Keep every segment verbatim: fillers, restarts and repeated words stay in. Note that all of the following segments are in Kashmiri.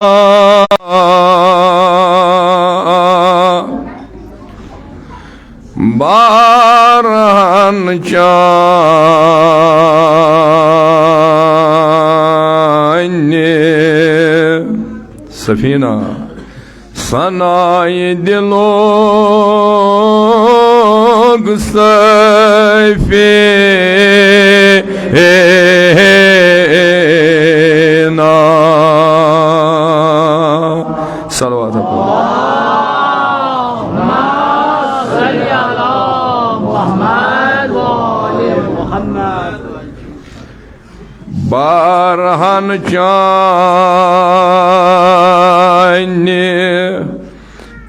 بارہن چانہِ سفینہ، ثنائے دلوگ سفینہ۔ صلوات پڑھو۔ بارہن چانہِ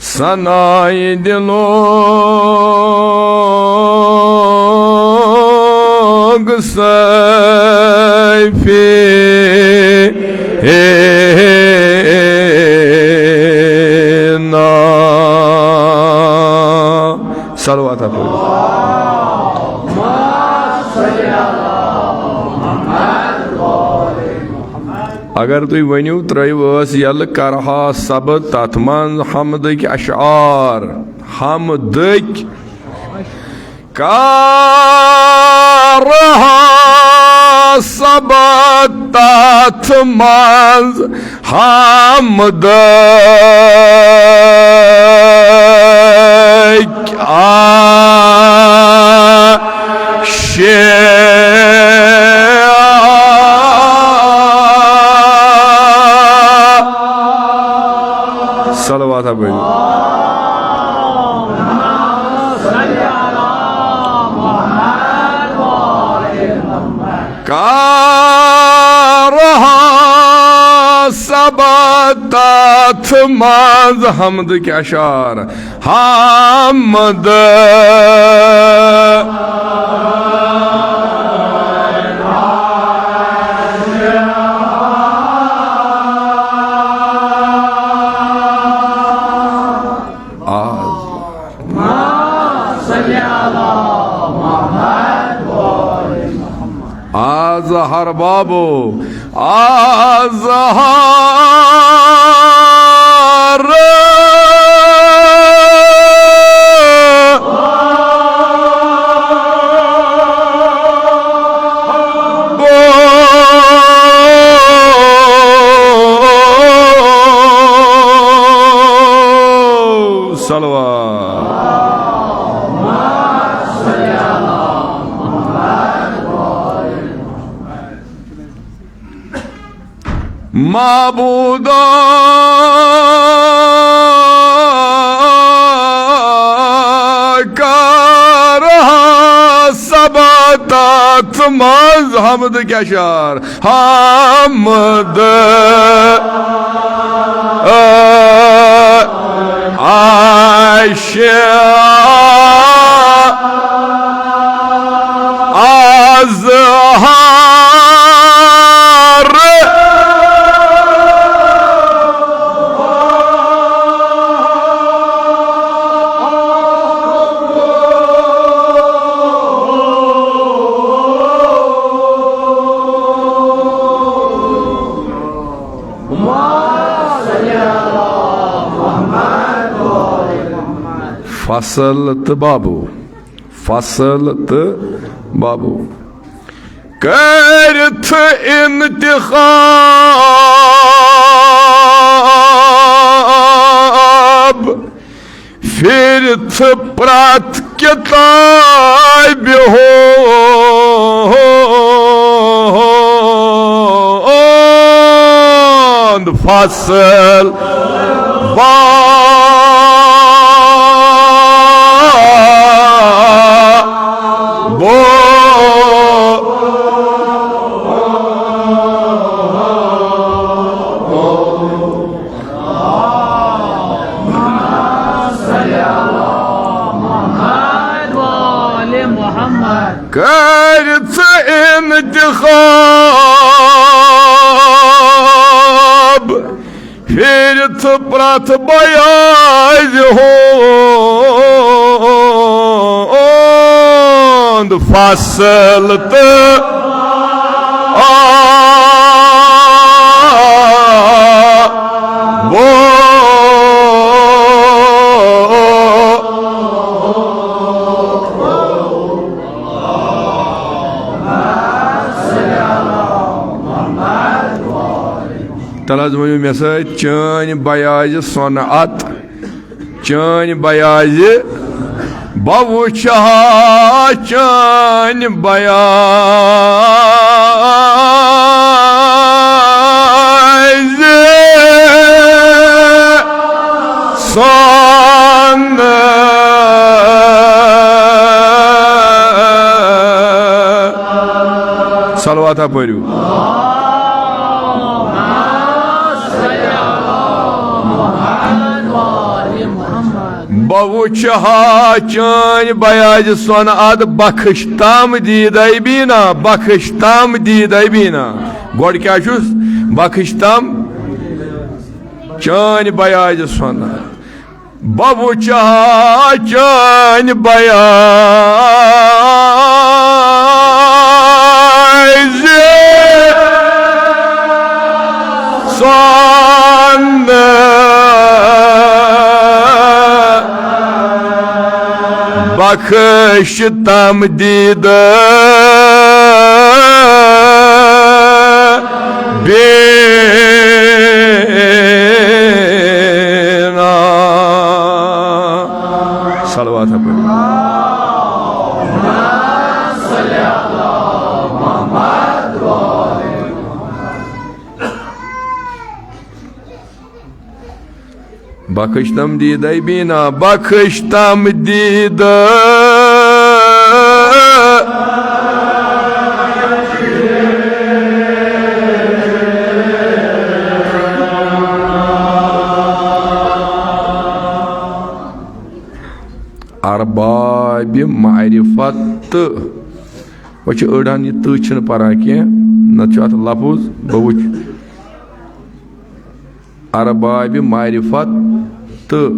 ثنائے دلوگ سفینہ۔ صلوات پڑھو۔ اگر تُہۍ ؤنِو، ترٛٲیِو ٲس یَلہٕ، کرہا ثبت تَتھ منٛز حمدٕکۍ اشعار۔ حمدٕکۍ، کرہا ثبت تَتھ منٛز حمدٕکۍ اشعار۔ صلوات پڑھو۔ کرہا ثبت تَتھ منٛز حمدٕکۍ اشعار۔ حمد۔ آز۔ آز ہر بابو، آز ہر بابو۔ صلوات۔ معبودا، کرہا ثبت تَتھ منٛز حمدٕکۍ اشعار۔ حمد، اشعار، اظہار۔ فصل تہٕ بابو، فصل تہٕ بابو۔ کٔرِتھ انتخاب، پھرِتھ پرٛٮ۪تھ کِتابہِ ہُنٛد فصل۔ بابو۔ کٔرِتھ انتخاب، پھرِتھ پرٛٮ۪تھ بیاضِ ہُنٛد فصل تہٕ آ تَلہٕ حظ ؤنِو مےٚ سۭتۍ، چٲنۍ بیازِ صنعت، چٲنۍ بیازِ، بہٕ وٕچھِ ہا چٲنۍ بیازِ صنعت۔ صلواتہ پٔرِو۔ بہٕ وٕچھِ ہا چٲنۍ بیازِ صنعت، بخش تام دیدے بینا، بخش تام دیدے بینا۔ گۄڈٕ کیٛاہ چھُس؟ بخش تام چٲنۍ بیازِ صنعت۔ بہٕ وٕچھِ ہا چٲنۍ بیازِ صنعت، بخش تام دیدہ بینا۔ صلوات پٔرِو۔ بخش تام دیدہ بینا، بخش تام دیدہ۔ ارباب معرفت تہٕ، وۄنۍ چھِ أڑہن یہِ تہٕ چھِنہٕ پران کینٛہہ، نتہٕ چھُ اتھ لفظ، بہٕ وٕچھ۔ ارباب معرفت تہٕ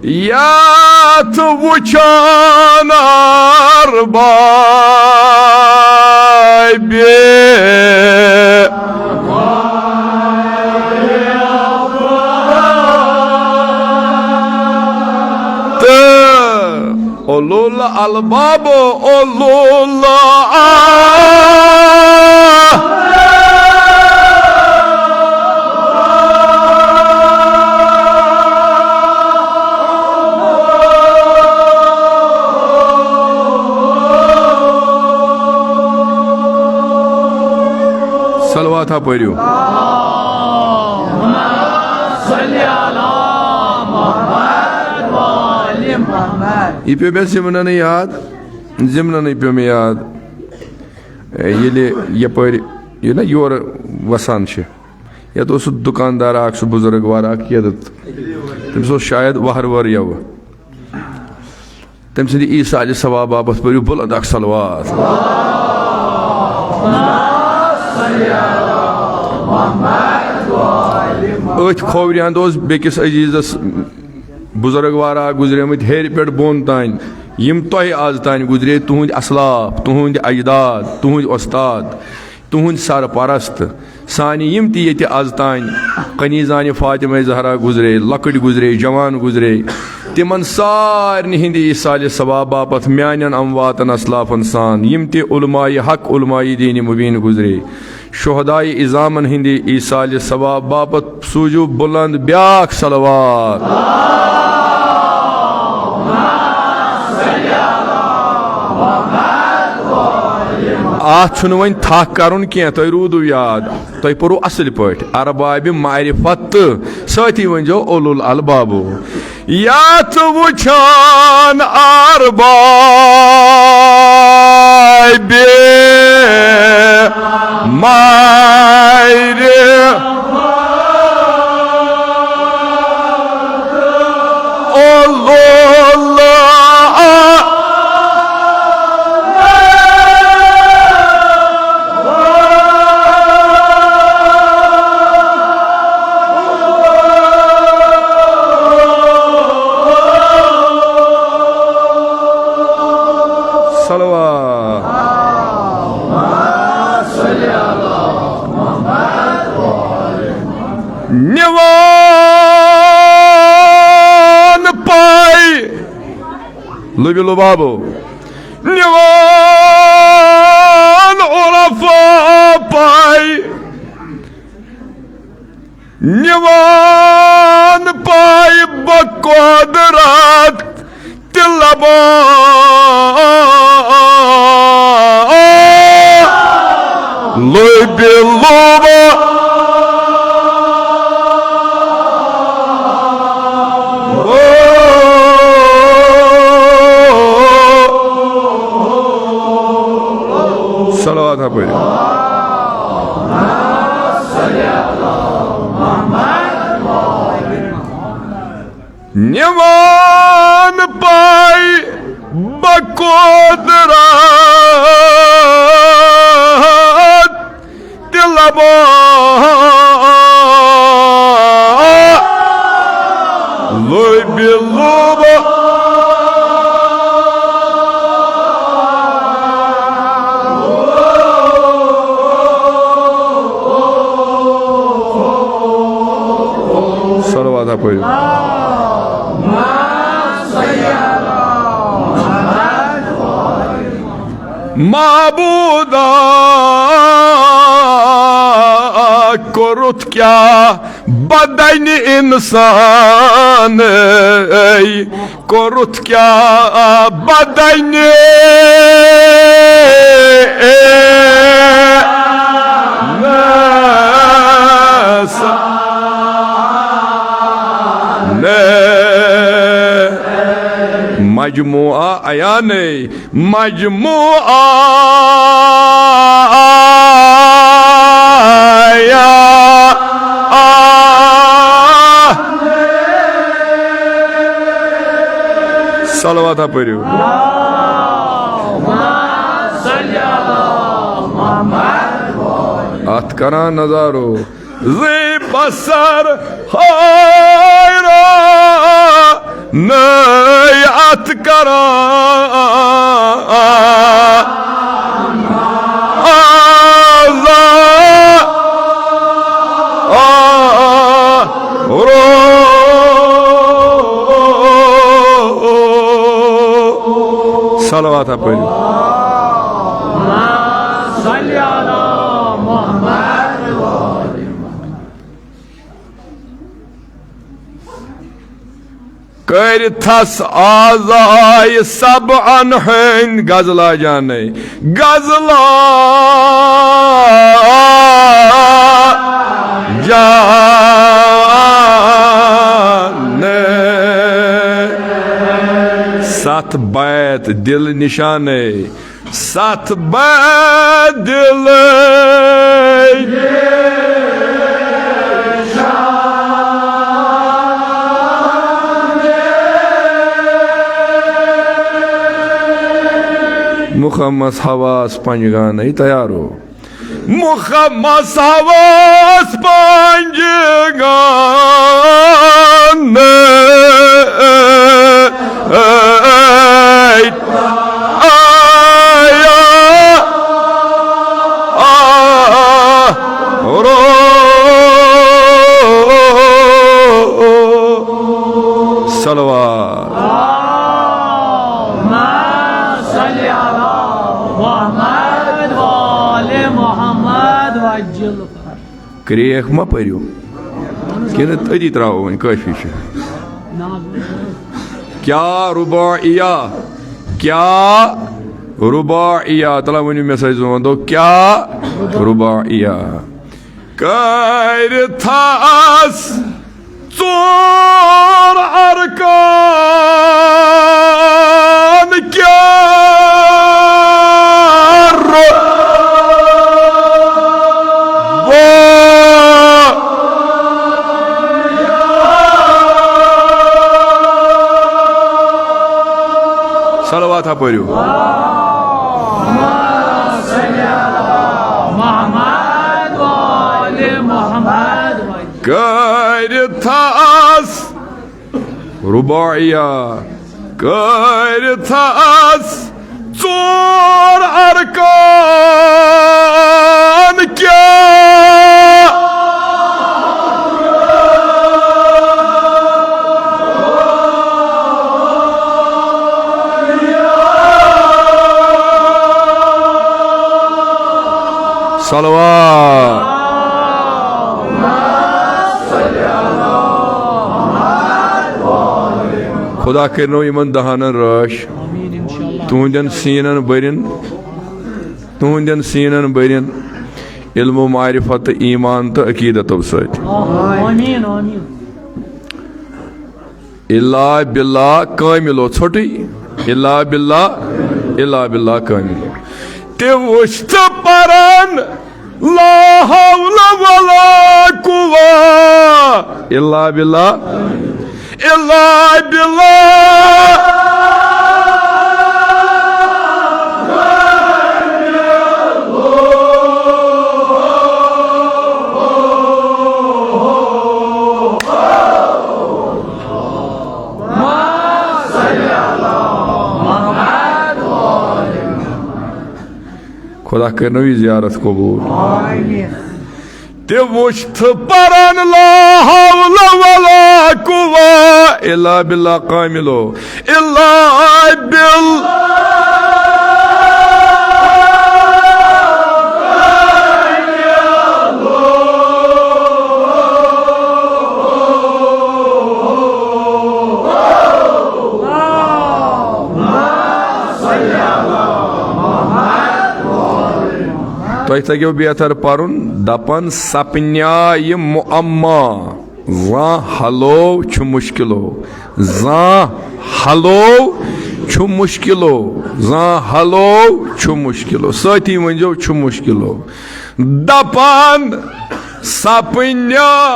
یتھ وٕچھان ارباب تہٕ اولو الالباب، اولو الالباب۔ صلوات ہا پٔرِو۔ یہِ پیوٚو مےٚ ضِمنَنٕے یاد۔ ضِمنَنٕے پیوٚو مےٚ یاد، ییٚلہِ یَپٲرۍ یہِ نہ یورٕ وَسان چھِ، یَتھ اوس سُہ دُکاندار اَکھ، سُہ بُزرٕگ وار اَکھ یَتَتھ، تٔمِس اوس شاید وَہر وَر یَوٕ۔ تٔمۍ سٕنٛدِ ایٖصالِ ثواب باپَتھ پٔرِو بُلنٛد اَکھ صلوات۔ أتھۍ کھوورِ اَنٛدٕ اوس بیٚکِس عزیٖزَس بُزرٕگ وارا گُزریمٕتۍ ہیٚرِ پٮ۪ٹھ بۄن تام، یِم تۄہہِ آز تام گُزرے، تُہٕنٛدۍ اسلاف، تُہٕنٛدۍ اجداد، تُہٕنٛدۍ وۄستاد، تُہٕنٛدۍ سرپرست، سانہِ یِم تہِ ییٚتہِ آز تام قنیٖزانہِ فاطمہ زہرا گُزرے، لۄکٕٹۍ گُزرے، جوان گُزرے، تِمن سارنٕے ہٕنٛدِ ایٖصالِ ثواب باپتھ میٛانٮ۪ن امواتن اسلافن سان، یِم تہِ علماء حق، علماء دین مبین گُزرے، شہدائے عظامن ہٕنٛدِ ایٖصالِ ثواب باپتھ سوٗزِو بُلنٛد بیٛاکھ صلوات۔ اتھ چھُنہٕ وۄنۍ تھکھ کرُن کینٛہہ، تۄہہِ روٗدوٕ یاد، تۄہہِ پوٚرُو اصٕل پٲٹھۍ اربابِ معرفت تہٕ سۭتی ؤنۍزیو اولو الالبابو۔ یتھ وٕچھان اربابِ مارِ اولولا۔ صلوات۔ نِوان پاے، لُبہِ لُبابو، نِوان عرفا پاے۔ نِوان پاے بہ قۄدرت تہِ لبان۔ لوٚبہِ لوبہ۔ صلوات ہا پٔرِو۔ نِوان پاے بہ قۄدرت تہِ لبان۔ لوٚبہِ لوبہ۔ صلوات ہا پٔرِو۔ معبودا، کوٚرُتھ کیٛاہ بدنہِ اِنسان، کوٚرُتھ کیٛاہ بدنہِ اِنسان۔ مجموعہ عیانے، مجموعہ یا۔ صلوات ہا پٔرِو۔ اتھ کران نظارو۔ زی بصر حیران نٔے اتھ کران۔ آزا۔ آ۔ رو۔ صلوات ہا پٔرِو۔ کٔرۍ تھس آزاے سبعن ہٕنٛدۍ غزلہ جانے، غزلہ جانے۔ ستھ بیت دل نشانے، ستھ بدل۔ مخمس حواس پنج گانے تیارو۔ مخمس حواس پنج گانے۔ آیا، آ، رو۔ صلوات۔ اللهم صل على محمد وآل محمد وعجل۔ کریکھ ما پٔرِو؟ کِنہٕ أتی ترٛاوو وۄنۍ؟ کٲفی چھُ۔ کیٛاہ رباعیہ؟ کیٛاہ رباعیہ؟ تَلہ ؤنِو مےٚ سۭتۍ زٕ وَنو، کیٛاہ رباعیہ؟ کٔرۍ تھس ژور ارکان کیٛاہ رو-، صلوات ہا پٔرِو۔ کٔرۍ تھس رباعیہ، کٔرۍ تھس ژور ارکان کیٛاہ۔ صلوات۔ خدا کٔرنو یِمن دہانن رٲچھ۔ آمین انشاءاللہ۔ تُہنٛدٮ۪ن سیٖنن بٔرِن، تُہنٛدٮ۪ن سیٖنن بٔرِن علم و معرفت تہٕ ایمان تہٕ عقیدتو سۭتۍ۔ آمین، آمین۔ الا باللہ کاملو، ژھوٚٹٕے۔ الا باللہ، الا باللہ کاملو۔ تہِ وٕچھ ژٕ پران، لا حول ولا قوة الا باللہ، الا باللہ۔ خدا کٔرنو یہِ زیارت قبول۔ تہِ وٕچھ تہٕ پران لا حول ولا قوة الا باللہ کاملو۔ الا بال تۄہہِ تَگیو بہتر پَرُن، دَپان سَپنیٛا یہِ معما، زانٛہہ حلو چھُ مُشکِلو، زانٛہہ حلو چھُ مُشکِلو، زانٛہہ حلو چھُ مُشکِلو۔ سۭتی ؤنۍزیو چھُ مُشکِلو۔ دَپان سپنیٛا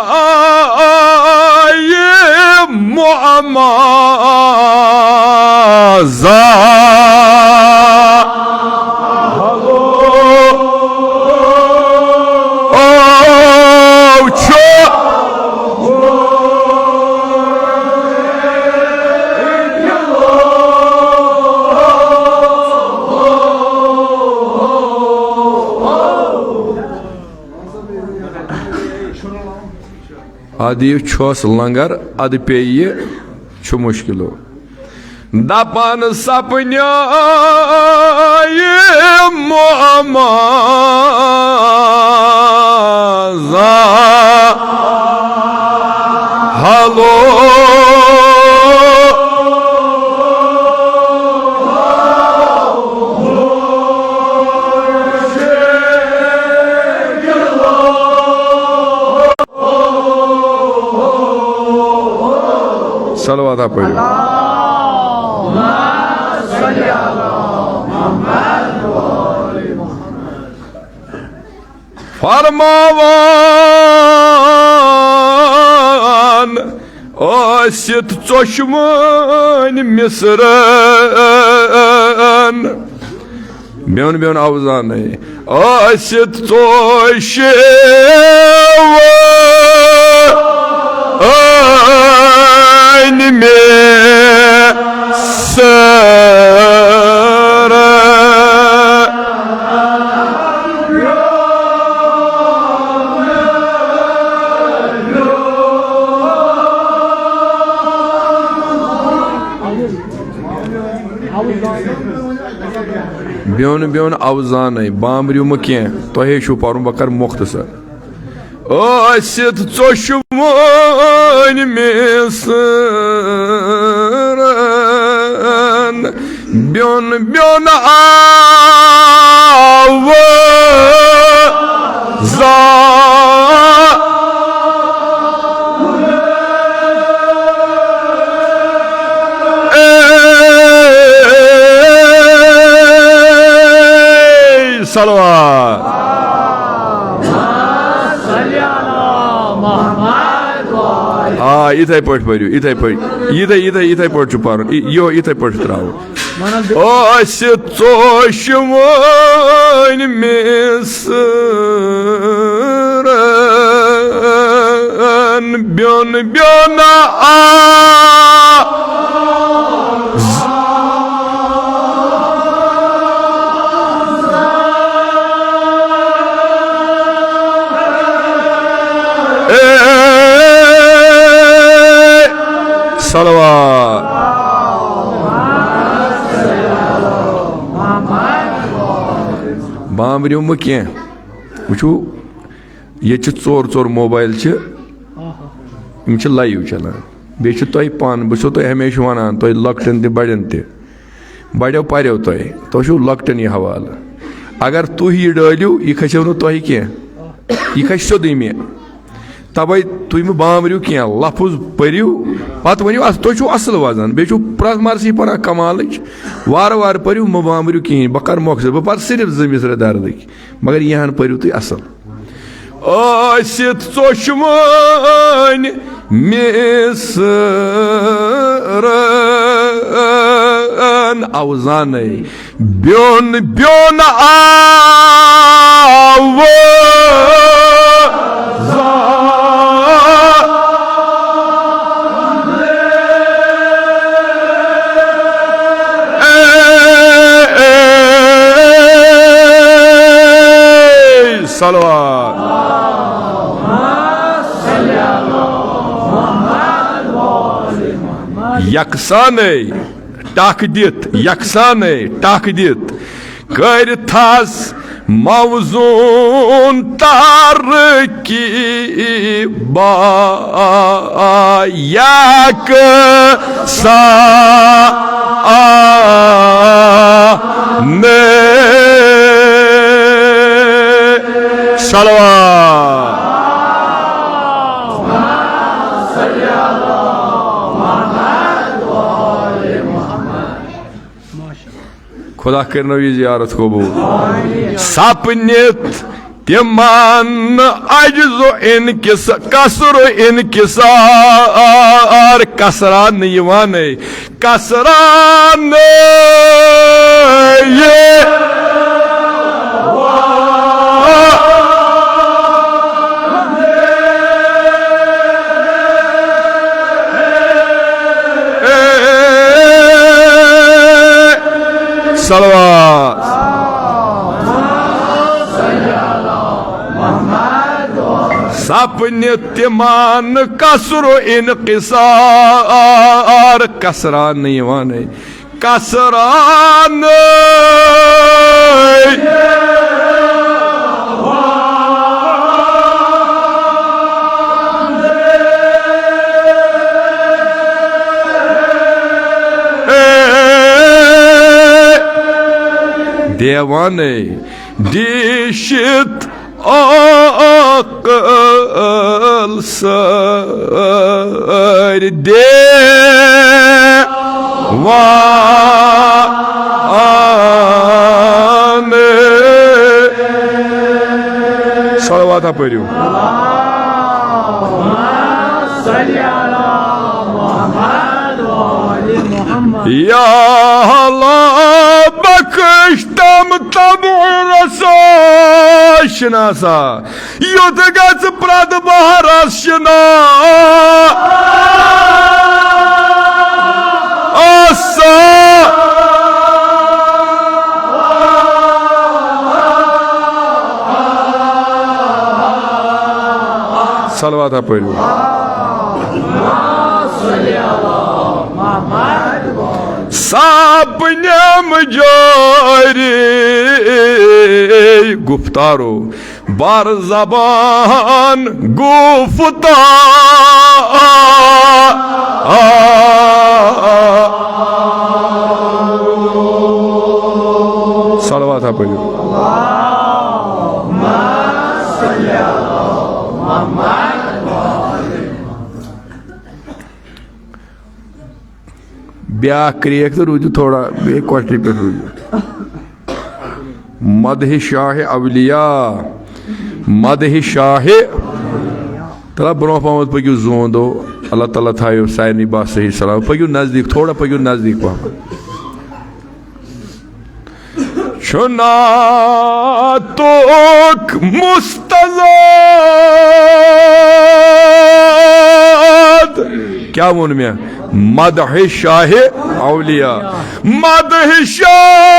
یہِ معما زانٛہہ حلو چھُ۔ اَدٕ یہِ چھُس لنگر، اَدٕ پیٚیہِ یہِ چھُ مُشکِلو۔ دَپان سپنیٛا یہِ معما زانٛہہ حلو۔ صلوات پٔرِو۔ فرماوان ٲسِتھ ژۄشوٕنۍ مِصرن۔ بیوٚن بیوٚن آوزانَے۔ ٲسِتھ ژۄشوٕنۍ مِصرن۔ بیوٚن بیوٚن اوزانَے، بامبریو مہٕ کینٛہہ، تۄہے چھُو پَرُن، بہٕ کَرٕ مۄختصر۔ ٲسِتھ ژۄشوٕنۍ مِصرن، بیوٚن بیوٚن آوازا۔ اے صلوات۔ آ، یِتھَے پٲٹھۍ پٔرِو، یِتھَے پٲٹھۍ، یِتھَے، یِتھَے، یِتھَے پٲٹھۍ چھُ پَرُن، یہِ، یہِ، یِتھَے پٲٹھۍ چھُ ترٛاوُن۔ ٲسِتھ ژۄشوٕنۍ مِصرن، بیوٚن بیوٚن آ۔ اے صلوات۔ بامبریو مہٕ کینٛہہ۔ وٕچھِو، ییٚتہِ چھِ ژور ژور موبایل چھِ، یِم چھِ لایِو چلان۔ بیٚیہِ چھُ تۄہہِ پانہٕ، بہٕ چھُسو تۄہہِ ہمیشہِ وَنان، تۄہہِ لۄکٹٮ۪ن تہِ بَڑٮ۪ن تہِ، بَڑیو پَریو تۄہہِ، تۄہہِ چھُو لۄکٹٮ۪ن یہِ حوالہٕ۔ اگر تُہۍ یہِ ڈٲلِو، یہِ کھسیو نہٕ تۄہہِ کینٛہہ، یہِ کھسہِ سیوٚدُے مےٚ۔ تَوَے تُہۍ مہٕ بامبرِو کینٛہہ، لفظ پٔرِو، پَتہٕ ؤنِو اَص-، تُہۍ چھُو اَصٕل وَزن، بیٚیہِ چھُو پرٛٮ۪تھ مرثی پَران کمالٕچ۔ وارٕ وارٕ پٔرِو، مہٕ بامبرِو کِہیٖنۍ، بہٕ کَرٕ مۄخصر، بہٕ پَرٕ صرف زٕ مصرع دردٕکۍ، مگر یِہَن پٔرِو تُہۍ اَصٕل۔ ٲسِتھ ژوٚشوٕنۍ مِصرن اوزانَے، بیوٚن بیوٚن آوٕ زان۔ اے، اے، صلوات۔ یکسانٕے ٹکھ دِتھ، یکسانٕے ٹکھ دِتھ کٔرۍ تھس موزون ترکیبا، یکسانٕے صلوات۔ خدا کٔرنو یہِ زیارت قبول۔ سپنِتھ تِمن عجز و انکس-، کسر و انکسار، کسرا نہٕ یِوانٕے، کسرا نہٕ یہِ۔ صلوات۔ سپنہِ تِمن کسر و انکسار، کسرا نہٕ یِوانٕے، کسرا نہٕ۔ دیوانَے دیٖشِتھ عقل سٲرۍ دیوانہٕ۔ صلوات ہا پٔرِو۔ یا اللہ بخش تم تم رسول شناسا۔ یُتھ گژھِ پرٛٮ۪تھ بہرس شِنا آسا۔ صلوات ہا پٔرِو۔ سپنم جٲری گفتارو بر زبان گفتار۔ صلوات ہا پٔرِو۔ بیٛاکھ کرٛیک تہٕ روٗزِو تھوڑا بیٚیہِ question پٮ۪ٹھ روٗزِو۔ مدحِ شاہِ اولیاء، مدحِ شاہِ، تھوڑا برونٛہہ پہمتھ پٔکِو زوٗن دو، اللہ تعالیٰ تھایو سارنٕے با صحیح سلام، پٔکِو نزدیٖک، تھوڑا پٔکِو نزدیٖک پہم۔ چھُ نعتُک مستزاد۔ کیٛاہ ووٚن مےٚ؟ مدحِ شاہِ اولیاء۔ مدحِ شاہِ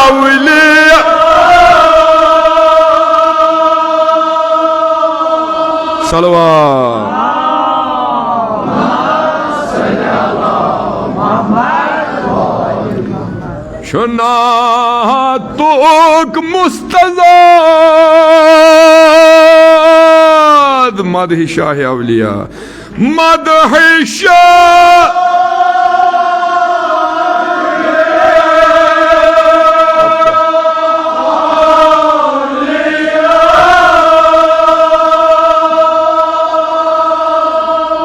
اولیاء۔ صلوات۔ چھُ نعتُک مستزاد مدحِ شاہِ اولیاء، مدحِ شاہِ اولیاء۔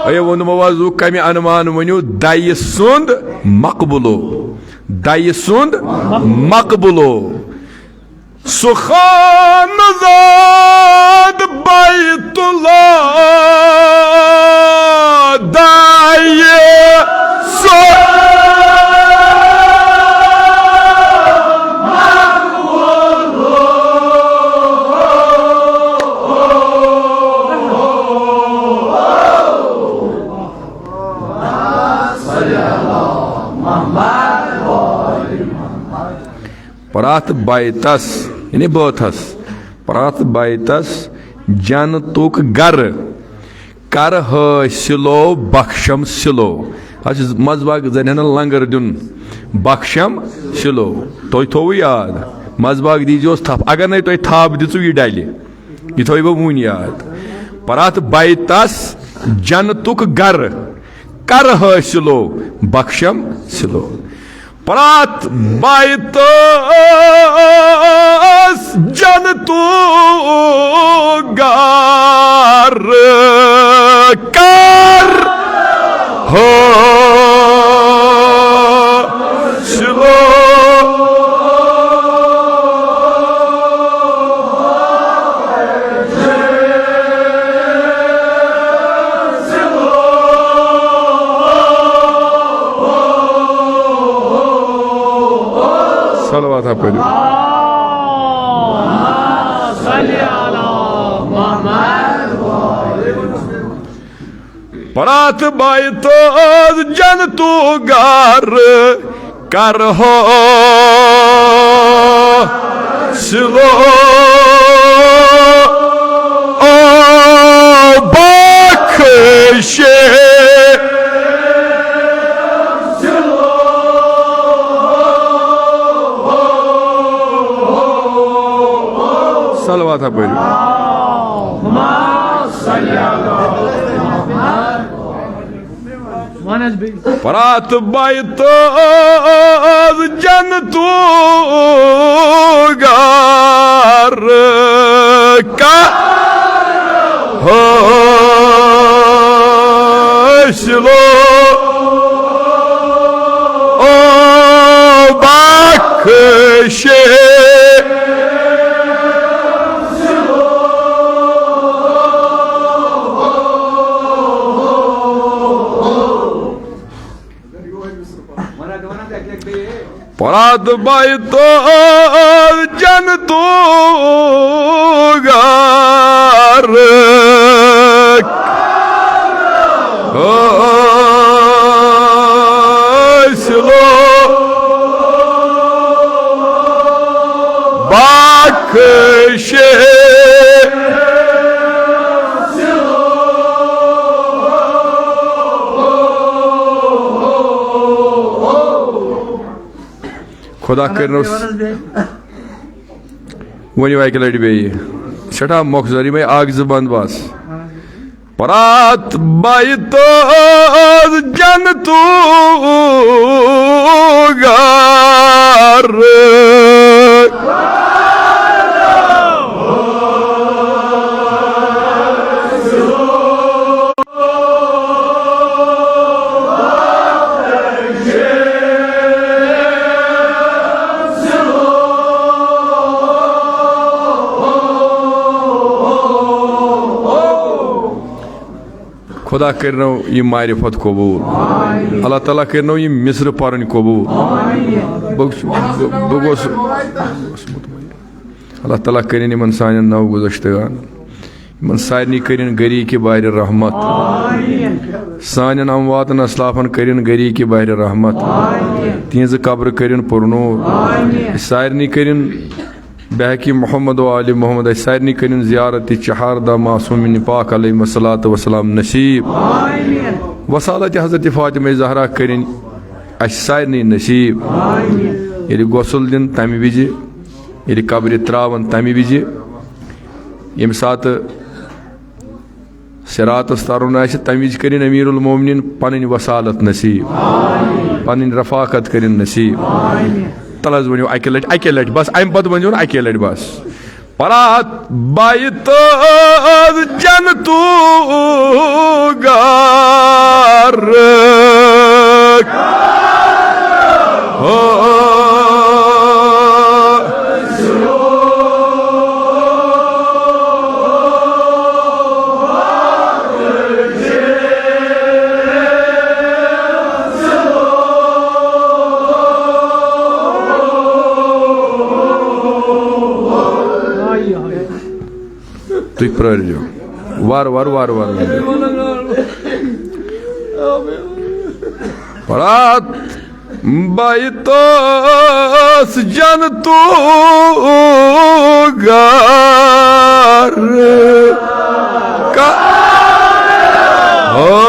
اے ووٚنمو حظ، کمہِ عنوان ؤنِو؟ دَیہِ سُنٛد مقبولو۔ دَیہِ سُنٛد مقبولو۔ سُہ خانزاد بیت اللہ دَیہِ سُنٛد۔ پرٛٮ۪تھ بیتس، یعنی بٲتھس، پرٛٮ۪تھ بیتس جنتُک گرٕ کر حٲصِلو بخشم سِلو۔ اَتھ چھُ منٛزباگ زنہِ ہنا لنگر دیُن، بخشم سِلو۔ تۄہہِ تھووُ یاد؟ منٛزباگ دیٖزیوس تھپھ، اگر نے تۄہہِ تھپھ دِژوُ، یہِ ڈلہِ۔ یہِ تھٲیِو وۄنۍ یاد۔ پرٛٮ۪تھ بیتس جنتُک گرٕ کر حٲصِلو بخشم سِلو۔ پرٛٮ۪تھ بیتس جنتُک گرٕ کر حٲصِلو۔ صلوات ہا پٔرِو۔ پرٛٮ۪تھ بیتس جنتُک گرٕ کر حٲصِلو بخشِ۔ صلوات ہا پٔرِو۔ وَن حظ بیٚیہِ۔ پرٛٮ۪تھ بیتس جنتُک گرٕ کر حٲصِلو بخشِ۔ پرٛٮ۪تھ بیتس جنتُک گرٕ حٲصِلو بخشِ۔ خدا کٔرِنو۔ ؤنِو اَکہِ لَٹہِ بیٚیہِ۔ سٮ۪ٹھاہ مۄخصر، یِمَے اَکھ زٕ بنٛد بس۔ پرٛٮ۪تھ بیتس جنتُک گرٕ۔ خدا کٔرِنو یہِ معرفت قبوٗل۔ اللہ تعالیٰ کٔرِنو یہِ مصرٕ پَرٕنۍ قبوٗل۔ بہٕ، بہٕ، بہٕ گوس، اللہ تعالیٰ کٔرِنۍ یِمَن سانٮ۪ن نوگُذشتگان، یِمَن سارنٕے کٔرِنۍ گری کہِ بارِ رحمت۔ سانٮ۪ن امواتن اسلافن کٔرِنۍ گری کہِ بارِ رحمت۔ تِہنٛزٕ قبرٕ کٔرِنۍ پُرنوٗر۔ سارنٕے کٔرِنۍ بحق محمد و آل محمد، اَسہِ سارنٕے کٔرِنۍ زیارت چہاردہ معصومین پاک علیہم الصلوۃ والسلام نصیب۔ وصالت حضرت فاطمہ زہرا کٔرِنۍ اَسہِ سارنٕے نصیب۔ ییٚلہِ غسل دِن تَمہِ وِزِ، ییٚلہِ قبرِ ترٛاوَن تَمہِ وِزِ، ییٚمہِ ساتہٕ صراطس ترُن آسہِ، تَمہِ وِزِ کٔرِن امیر المومنین پنٕنۍ وصالت نصیب، پنٕنۍ رفاقت کٔرِن نصیب۔ تَلہٕ حظ ؤنِو اَکہِ لٹہِ، اَکے لٹہِ بس، اَمہِ پتہٕ ؤنِو نہٕ اَکے لٹہِ بس۔ پرات بایتس جنتو گار۔ تُہۍ پرٛٲرِو۔ وارٕ وارٕ، وارٕ وارٕ ؤنِو۔ پرات بایتس جنتو گار۔ کا-، ہو۔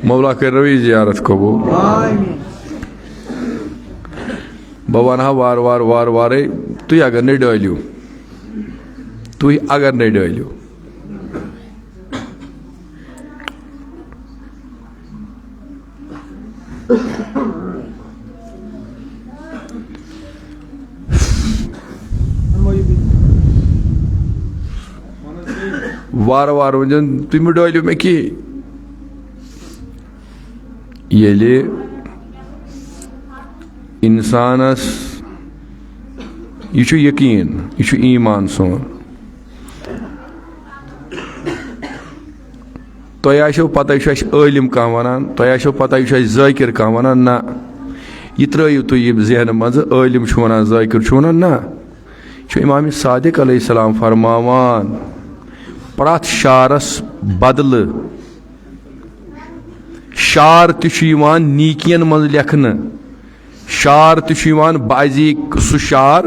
مولا کٔرِنو یہِ زیارت قبول۔ بہٕ وَنہٕ ہا وارٕ وارٕ، وارٕ وارَے، تُہۍ اگر نَے ڈٲلِو، تُہۍ اگر نَے ڈٲلِو۔ وارٕ وارٕ ؤنۍزیو، تُہۍ مہٕ ڈٲلِو مےٚ کِہیٖنۍ۔ ییٚلہِ اِنسانَس، یہِ چھُ یقیٖن، یہِ چھُ ایٖمان سون۔ تۄہہِ آسیو پتہ، یہِ چھُ اَسہِ عٲلِم کانٛہہ وَنان، تۄہہِ آسیو پتہ، یہِ چھُ اَسہِ ذٲکِر کانٛہہ وَنان، نہ، یہِ ترٛٲیِو تُہۍ یہِ ذہنہٕ منٛزٕ، عٲلِم چھُ وَنان، ذٲکِر چھُ وَنان، نہ۔ چھُ امام صادق علیہ السلام فرماوان، پرٛٮ۪تھ شعرس بدلہٕ شعر تہِ چھُ یِوان نیٖکین منٛز لیکھنہٕ۔ شعر تہِ چھُ یِوان بعضی سُہ شعر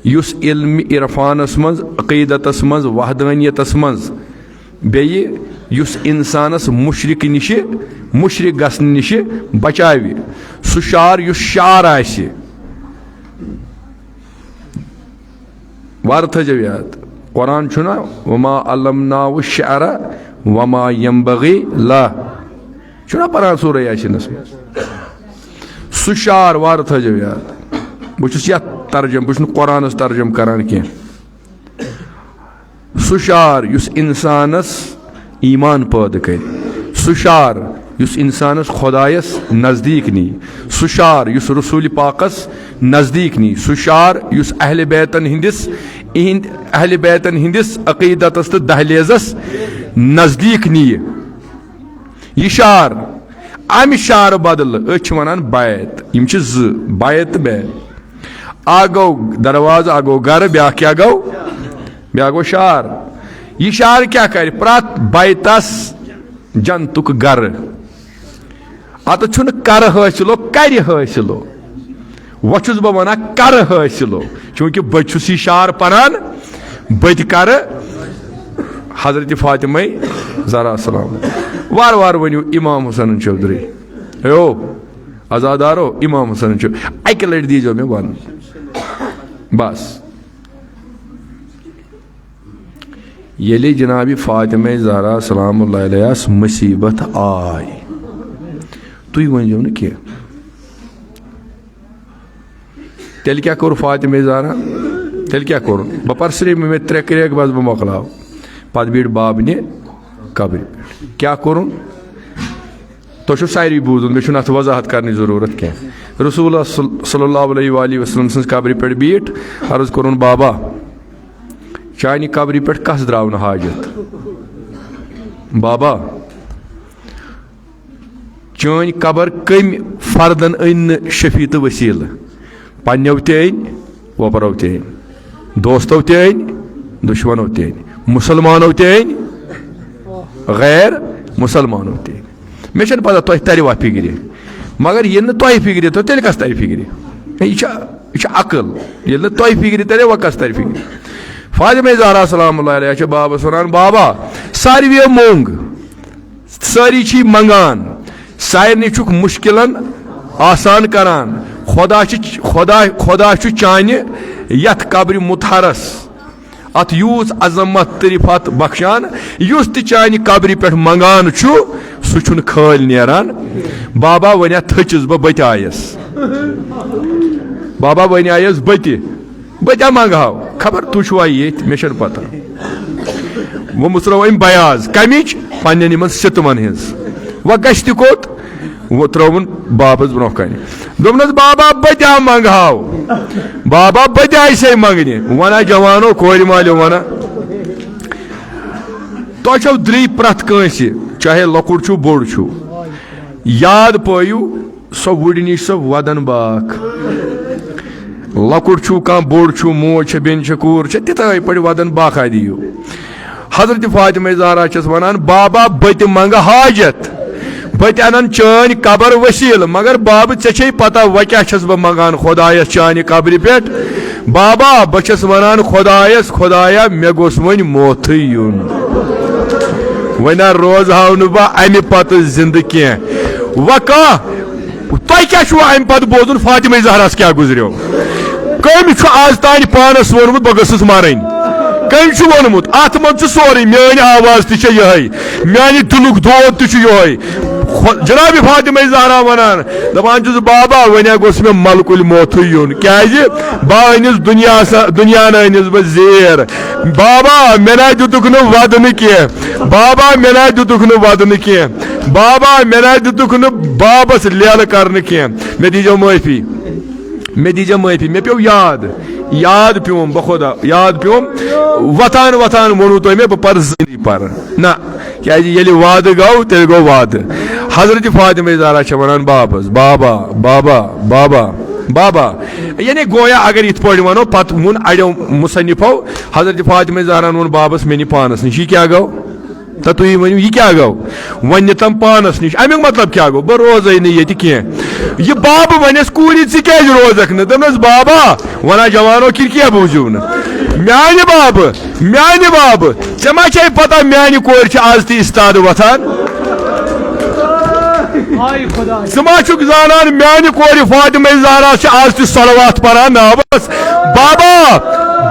یُس علم عرفانس منٛز، عقیدتس منٛز، وحدانیتس منٛز، بیٚیہِ یُس انسانس مشرک نِشہِ، مشرک گژھنہٕ نِشہِ بچاوِ۔ سُہ شعر یُس شعر آسہِ، وارٕ تھٲیزیو یاد، قرآن چھُنہ، وما علمناه الشعر وما ينبغي له، چھُنہ پران سورہ یاسینس منٛز؟ سُہ شعر وارٕ تھٲیزیو یاد۔ بہٕ چھُس یتھ ترجمہٕ، بہٕ چھُس نہٕ قرآنس ترجمہٕ کران کینٛہہ۔ سُہ شعر یُس اِنسانَس ایٖمان پٲدٕ کَرِ، سُہ شعر یُس اِنسانَس خۄدایَس نزدیٖک نِیہِ، سُہ شعر یُس رسوٗلِ پاکَس نزدیٖک نِیہِ، سُہ شعر یُس اہلِ بیتَن ہٕنٛدِس، اِہِنٛدِ اہلِ بیتَن ہٕنٛدِس عقیٖدتَس تہٕ دہلیزَس نزدیٖک نِیہِ۔ یہِ شعر، اَمہِ شعرٕ بدلہٕ، أسۍ چھِ وَنان بیت، یِم چھِ زٕ، بیت تہٕ بیت۔ اکھ گوٚو دروازٕ، اکھ گوٚو گرٕ، بیٛاکھ کیٛاہ گوٚو؟ بیٛاکھ گوٚو شعر۔ یہِ شعر کیٛاہ کرِ؟ پرٛٮ۪تھ بیتس جنتُک گرٕ۔ اتھ چھُنہٕ کرٕ حٲصِلو، کرِ حٲصِلو۔ وۄنۍ چھُس بہٕ ونان کرٕ حٲصِلو، چوٗنٛکہِ بہٕ تہِ چھُس یہِ شعر پران، بہٕ تہِ کرٕ حضرت فاطمہ زہرا سلام۔ وارٕ وارٕ ؤنِو امام حسن چودھری۔ ہیو، عزادارو، امام حسن چھُ، اکہِ لٹہِ دیٖزیو مےٚ ونُن۔ بس۔ ییٚلہِ جناب فاطمہ زہرا سلام اللہ علیہس مصیبت آے، تُہۍ ؤنۍزیو نہٕ کینٛہہ۔ تیٚلہِ کیٛاہ کوٚر فاطمہ زہرا؟ تیٚلہِ کیٛاہ کوٚرُن؟ بہٕ پرٕ صرف مےٚ ترٛےٚ کرٛیک، بس بہٕ مۄکلاو۔ پتہٕ بیٖٹھ بابنہِ قبرِ پٮ۪ٹھ۔ کیٛاہ کوٚرُن؟ تۄہہِ چھُو ساروی بوٗزمُت، مےٚ چھُنہٕ اَتھ وضاحت کرنٕچ ضروٗرت کینٛہہ۔ رسول اللہ صل-، صلی اللہ علیہ وآلہ وسلم سٕنٛز قبرِ پٮ۪ٹھ بیٖٹھ، عرض کوٚرُن، بابا، چانہِ قبرِ پٮ۪ٹھ کس درٛاو نہٕ حاجت؟ بابا، چٲنۍ قبر کٔمۍ فردن أنۍ نہٕ شفیع تہٕ وسیلہٕ؟ پننیو تہِ أنۍ، وۄپرو تہِ أنۍ، دوستو تہِ أنۍ، دشمنو تہِ أنۍ، مسلمانو تہِ أنۍ، غیر مسلمانو تہِ أنۍ۔ مےٚ چھَنہٕ پَتہ تۄہہِ تَرِوا فِکرِ، مگر ییٚلہِ نہٕ تۄہہِ فِکرِ تٔر، تیٚلہِ کَس تَرِ فِکرِ؟ یہِ چھا، یہِ چھا عقل؟ ییٚلہِ نہٕ تۄہہِ فِکرِ تَرِ، وۄنۍ کَس تَرِ فِکرِ؟ فاطمہ زہرا سلام اللہ علیہا چھِ بابَس وَنان، بابا، ساروِیو موٚنگ، سٲری چھی منگان، سارنٕے چھُکھ مُشکِلن آسان کران۔ خدا چھِ، خدا، خدا چھُ چانہِ یتھ قبرِ مُطہرس اتھ یوٗژ عظمت تہٕ رفعت بخشان، یُس تہِ چانہِ قبرِ پٮ۪ٹھ منگان چھُ، سُہ چھُنہٕ خٲلۍ نیران۔ بابا، وۄنۍ ہا تھٔچِس بہٕ، بہٕ تہِ آیس۔ بابا، وۄنۍ آیس بہٕ تہِ۔ بہٕ تہِ ہا منٛگہٕ ہاو، خبر تُہۍ چھِوا ییٚتھۍ، مےٚ چھَنہٕ پَتہ۔ وۄنۍ مُژرٲو أمۍ بیاض، کَمِچ؟ پنٛنٮ۪ن یِمَن سِتمَن ہِنٛز۔ وۄنۍ گژھِ تہِ کوٚت؟ وۄنۍ ترٛٲوٕن بابَس برٛونٛہہ کَنہِ۔ دوٚپنَس، بابا، بہٕ تہِ ہا منٛگہٕ ہاو۔ بابا، بہٕ تہِ آیہِ سے منٛگنہِ۔ وَنا جوانو، کورِ مالیو وَنا۔ تۄہہِ چھَو درٛے پرٛٮ۪تھ کٲنٛسہِ، چاہے لۄکُٹ چھُو، بوٚڑ چھُو، یاد پٲیِو، سۄ وُڑِ نِش سۄ وَدَن باکھ۔ لۄکُٹ چھُو کانٛہہ، بوٚڑ چھُو، موج چھےٚ، بیٚنہِ چھےٚ، کوٗر چھےٚ، تِتھَے پٲٹھۍ وَدَن باکھا دِیِو۔ حضرت فاطمہ زہرا چھَس وَنان، بابا، بہٕ تہِ منٛگہٕ حاجت، بہٕ تہِ اَنَن چٲنۍ قبر وسیٖلہٕ، مگر بابہٕ، ژےٚ چھے پَتہ، وۄنۍ کیٛاہ چھَس بہٕ منٛگان خۄدایَس چانہِ قبرِ پٮ۪ٹھ؟ بابا، بہٕ چھَس وَنان خۄدایَس، خۄدایا، مےٚ گوٚژھ وۄنۍ موتھٕے یُن۔ وۄنۍ نہ روزہاو نہٕ بہٕ اَمہِ پَتہٕ زِندٕ کینٛہہ۔ وۄنۍ کانٛہہ تۄہہِ کیٛاہ چھُو اَمہِ پَتہٕ بوزُن فاطمہ زہراہَس کیٛاہ گُزریو؟ کٔمۍ چھُ آز تانۍ پانَس ووٚنمُت بہٕ گٔژھٕس مَرٕنۍ؟ کٔمۍ چھُ ووٚنمُت؟ اَتھ منٛز چھُ سورُے، میٛٲنۍ آواز تہِ چھےٚ یِہوٚے، میٛانہِ دِلُک دود تہِ چھُ یِہوٚے۔ خۄ-، جناب فاطمہ زہرا وَنان، دَپان چھُس، بابا، وۄنۍ ہا گوٚژھ مےٚ ملکُل موتھٕے یُن، کیٛازِ بہٕ أنِس دُنیا سا-، دُنیا نہٕ أنِس بہٕ زیر۔ بابا، مےٚ نہ دیُتُکھ نہٕ وَدنہٕ کینٛہہ۔ بابا، مےٚ نہ دیُتُکھ نہٕ وَدنہٕ کینٛہہ۔ بابا، مےٚ نہ دیُتُکھ نہٕ بابَس لیلہٕ کرنہٕ کینٛہہ۔ مےٚ دیٖزیو معٲفی۔ مےٚ دیٖزیو معٲفی۔ مےٚ پیوٚو یاد۔ یاد پیوٚم، بہٕ خۄدا، یاد پیوٚم۔ وۄتھان وۄتھان ووٚنوُ تۄہہِ مےٚ، بہٕ پَرٕ زِندگی پَرٕ۔ نہ، کیٛازِ ییٚلہِ وعدٕ گوٚو، تیٚلہِ گوٚو وعدٕ۔ حضرت فاطمہ زہرا چھےٚ وَنان بابَس، بابا، بابا، بابا، بابا۔ یعنی گویا اگر یِتھ پٲٹھۍ وَنو، پَتہٕ ووٚن اَڑیو مُصنِفو، حضرت فاطمہ زہراہَن ووٚن بابَس، مےٚ نہِ پانَس نِش۔ یہِ کیٛاہ گوٚو؟ تہٕ تُہی ؤنِو، یہِ کیٛاہ گوٚو؟ وۄنۍ نِتم پانَس نِش۔ اَمیُک مطلب کیٛاہ گوٚو؟ بہٕ روزَے نہٕ ییٚتہِ کینٛہہ۔ یہِ بابہٕ وَنٮ۪س کوٗرِ، ژٕ کیٛازِ روزَکھ نہٕ؟ دوٚپنَس، بابا، وَنا جوانو، کِرکیا بوٗزِو نہٕ۔ میٛانہِ بابہٕ، میٛانہِ بابہٕ، ژےٚ ما چھے پَتہ میٛانہِ کورِ چھِ آز تہِ استاد وۄتھان؟ ژٕ ما چھُکھ زانان میٛانہِ کورِ فاطمہ زہرا چھِ آز تہِ صلوات پَران ناوَس؟ بابا،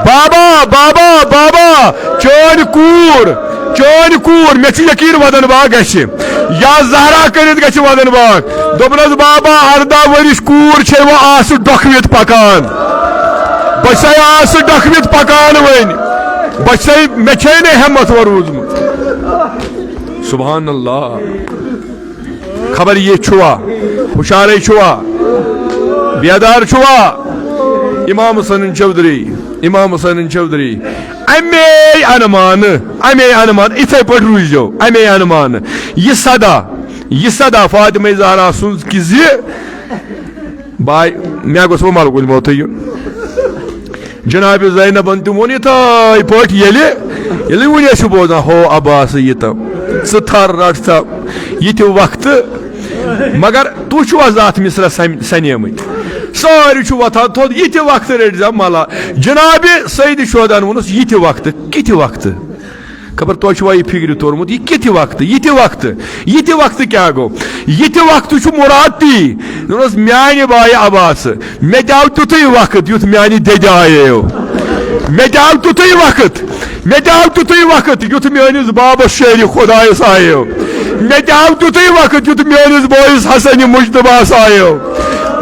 بابا، بابا، بابا، چٲنۍ کوٗر، چٲنۍ کوٗر، مےٚ چھُ یقیٖن وَدَن باغ گژھِ۔ یا زہرا کٔرِتھ گژھِ وَدَن باغ۔ دوٚپنَس، بابا، اَرداہ ؤرِش کوٗر چھے وۄنۍ آسہٕ ڈۄکھوِتھ پَکان۔ بہٕ چھسے آسہٕ ڈۄکھوِتھ پَکان وۄنۍ۔ بہٕ چھسے، مےٚ چھے نہٕ ہٮ۪مَتھ وۄنۍ روٗزمٕژ۔ سبحان اللہ۔ خبر یہِ چھُوا، ہُشارے چھُوا، بیدار چھُوا؟ امام حسین چودھری، امام حسین چودھری، امے انمانہٕ، امے انمانہٕ، اِتھے پٲٹھۍ روٗزیو، امے انمانہٕ۔ یہِ صدا، یہِ صدا فاطمہ زہرا سٕنٛز کہِ زِ باے، مےٚ گوٚژھ وۄنۍ ملکُل موتٕے یُن۔ جناب زینبن تہِ ووٚن یِتھے پٲٹھۍ، ییٚلہِ، ییٚلہِ وُنہِ ٲسِو بوزان، ہو عباس، یہِ تہٕ ژٕ تھر رٹ سا، یہِ تہِ وقتہٕ۔ مگر تُہۍ چھِو از اتھ مصرس سم-، سنیمٕتۍ۔ سٲری چھِ وۄتھان تھوٚد، یہِ تہِ وقتہٕ رٔٹۍ زیو ملا۔ جناب سید شہداہن ووٚنُس، یہِ تہِ وقتہٕ، کِتھِ وقتہٕ؟ خبر تۄہہِ چھُوا یہِ فِکرِ توٚرمُت، یہِ کِتھِ وقتہٕ، یہِ تہِ وقتہٕ، یہِ تہِ وقتہٕ کیٛاہ گوٚو؟ یہِ تہِ وقتہٕ چھُ مُراد تی۔ دوٚپنَس، میٛانہِ بایہِ عباسہٕ، مےٚ تہِ آو تیُتھُے وقت، یُتھ میٛانہِ دٮ۪دِ آیو۔ مےٚ تہِ آو تیُتھُے وقت، مےٚ تہِ آو تیُتھُے وقت، یُتھ میٛٲنِس بابَس شیرِ خۄدایَس آیو۔ مےٚ تہِ آو تیُتھُے وقت، یُتھ میٛٲنِس بٲیِس حسنِ مُجتبیٰ ہَس آیو۔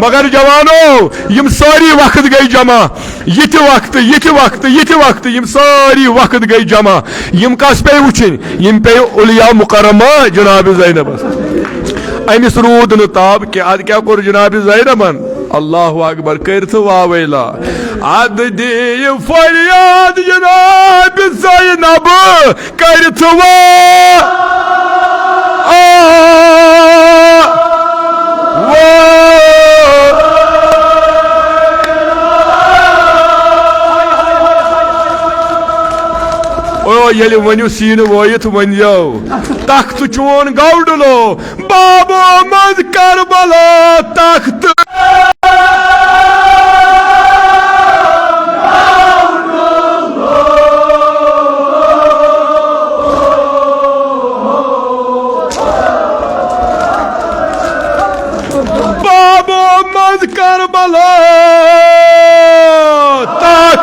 مگر جوانو، یِم سٲری وقت گٔے جمع۔ یہِ تہِ وقتہٕ، یہِ تہِ وقتہٕ، یہِ تہِ وقتہٕ، یِم سٲری وقت گٔے جمع۔ یِم کس پیٚیہِ وٕچھِنۍ؟ یِم پیٚیہِ اولیاء مکرمہ جناب زینبس۔ أمِس روٗد نہٕ تاب کینٛہہ۔ اَدٕ کیٛاہ کوٚر جناب زینبن؟ اللہ اکبر کٔرِتھ واویلا۔ اَدٕ دِیِو فریاد جناب زینب کٔرِتھ وا-، آ-، وا-، او ییٚلہِ ؤنِو سیٖنہٕ وٲیِتھ ؤنۍزیو، تخت چون گوڈلو، بابو منٛز کربلا تخت۔ بابو منٛز کربلا تخت۔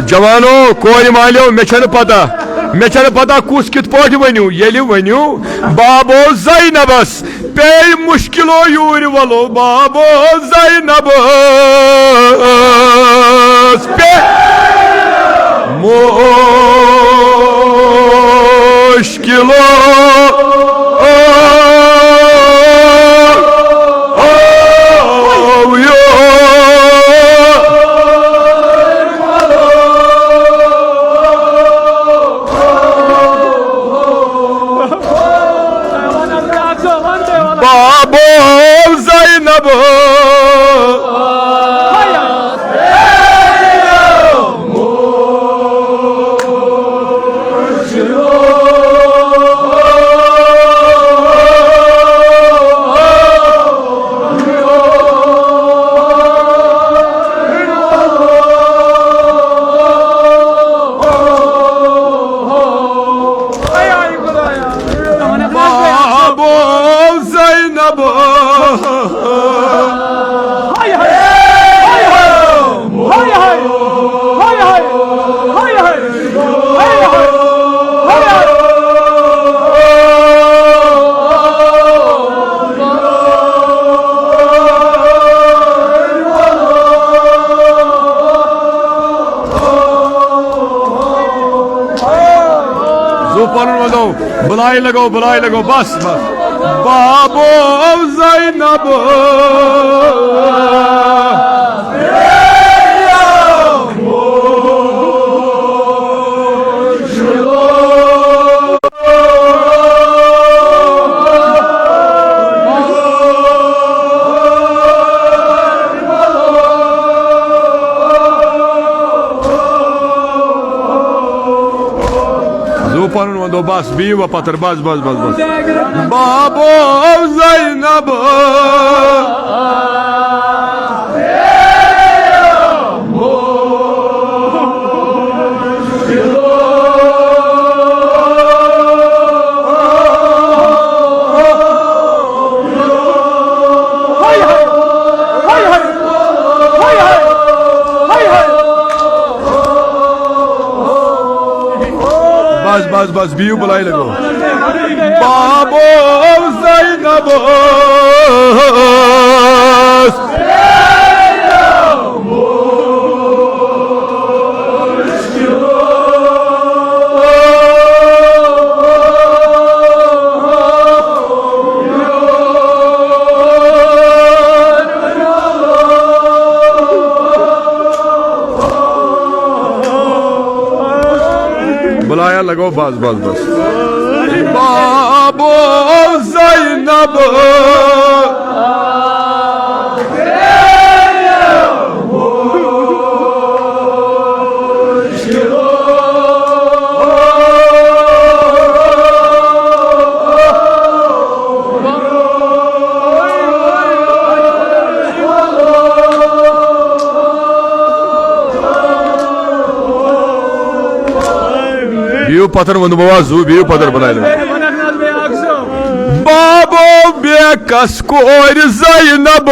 جوانو، کورِ مالیو، مےٚ چھَنہٕ پتہ، مےٚ چھَنہٕ پتہ کُس کِتھ پٲٹھۍ ؤنِو۔ ییٚلہِ ؤنِو بابو زینبس، پیٚیہِ مُشکِلو یوٗرۍ وَلو بابو زینبس۔ پیٚیہِ مُشکِلو بابو زینب۔ بابو زینب۔ زو پنن ودو، بلائے لگو، بلائے لگو، بس، بس۔ بابو زینب۔ زو پنن ونو، بس، بِہِو وۄنۍ پتھر، بس، بس، بس، بس۔ بابو زینب۔ بس، بس، بس، بِہِو، بلائے لگو۔ بابو زینب۔ بلایا لگو، بس، بس، بس۔ بابو زینب۔ بِہِو پتھر، ووٚنُم بابا، زُو بِہِو پتھر بناونہٕ۔ بابو بے کس کورِ زینب۔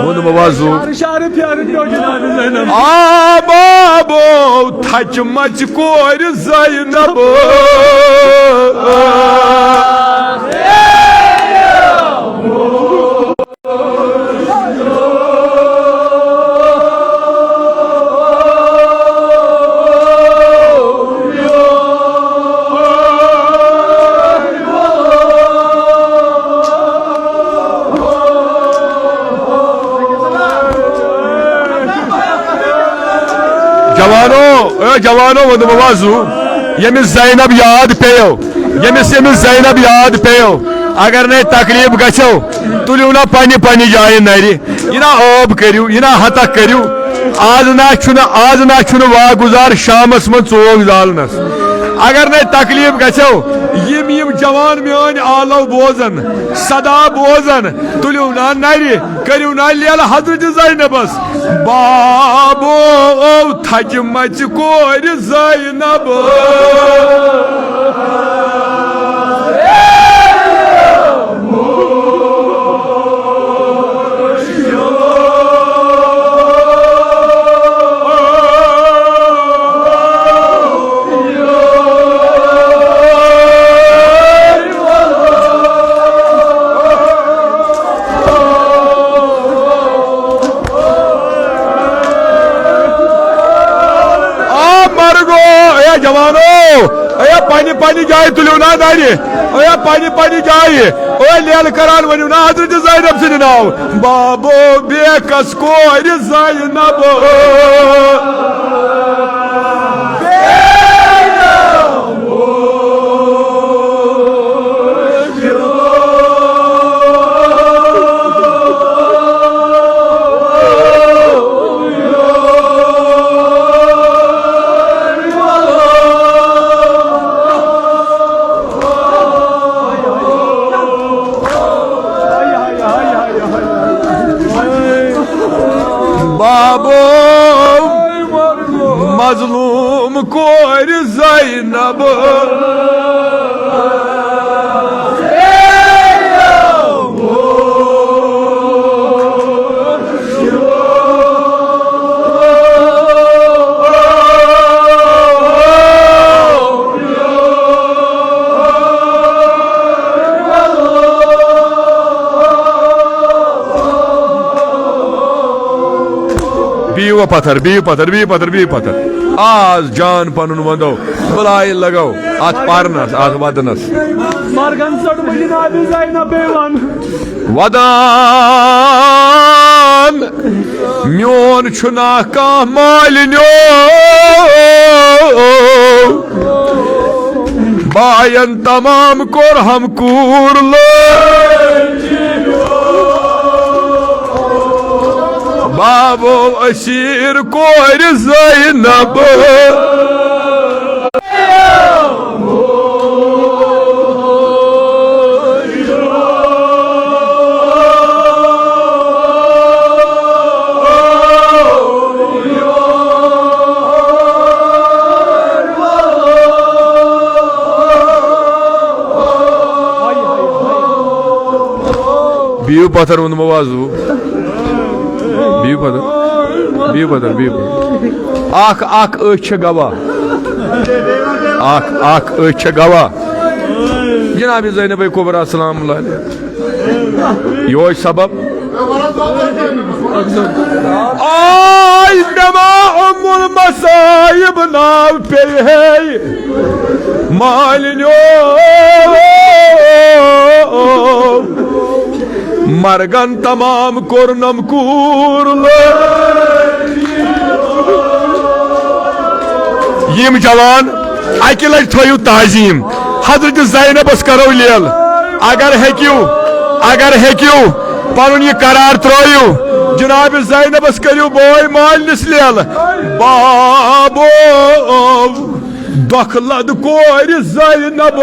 ووٚنُم بابا، زُو۔ شارٕ، شارٕ پھیرُن پیوٚو جناب زینب۔ آ بابو، تھچہِ مژِ کورِ زینب۔ جوانو ووٚنمو وازو، ییٚمِس زینب یاد پیٚیو، ییٚمِس، ییٚمِس زینب یاد پیٚیو، اگر نے تکلیف گژھو، تُلِو نا پننہِ پننہِ جایہِ نرِ، یہِ نا عٲب کٔرِو، یہِ نا ہتک کٔرِو۔ آز نا چھُنہٕ، آز نا چھُنہٕ واگُزار شامس منٛز ژوک زالنس۔ اگر نے تکلیف گژھو، یِم، یِم جوان میٲنۍ آلو بوزن، صدا بوزن، تُلِو نا نرِ، کٔرِو نا لیلہٕ حضرت زینبس۔ بابو تھجہِ مژِ کورِ زینب۔ آ مرگو، اے جوانو، اے پننہِ پننہِ جایہِ تُلِو نا دانہِ، اے پننہِ پننہِ جایہِ، اے لیلہٕ کران ؤنِو نا حضرت زینب سٕنٛدِ ناو۔ بابو بیکس کورِ زینب۔ بابو مظلوم کورِ زینب۔ بِہِو پتھر، بِہِو پتھر، بِہِو پتھر، بِہِو پتھر۔ آز جان پنُن ونٛدو، بلاے لگو اتھ پرنس، اتھ ودنس۔ مرگن ژٔٹمٕتۍ جناب زینب بیوان۔ ودان میون چھُنا کانٛہہ مالِنیو۔ باین تمام کوٚر ہم کوٗر لٲج۔ بابو اسیر کورِ زینب۔ بِہِو پتھر، ووٚنمو آز۔ بِہِو پتھر، بِہِو پتھر، بِہِو پتھر۔ اکھ، اکھ أچھ چھےٚ گواہ۔ اکھ، اکھ أچھ چھےٚ گواہ۔ جناب زینب کبریٰ سلام اللہ علیہا۔ یہوے سبب۔ آے مےٚ ما ام المصائب ناو پیٚیہِ ہے مالِنیو۔ مرگن تمام کوٚرنم کوٗر لٲج۔ یِم جوان اکہِ لٹہِ تھٲیِو تعظیم۔ حضرت زینبس کرو لیل۔ اگر ہیٚکِو، اگر ہیٚکِو پنُن یہِ قرار ترٲیِو۔ جناب زینبس کٔرِو بوے مالِنِس لیل۔ بابو دۄکھٕ لد کورِ زینب۔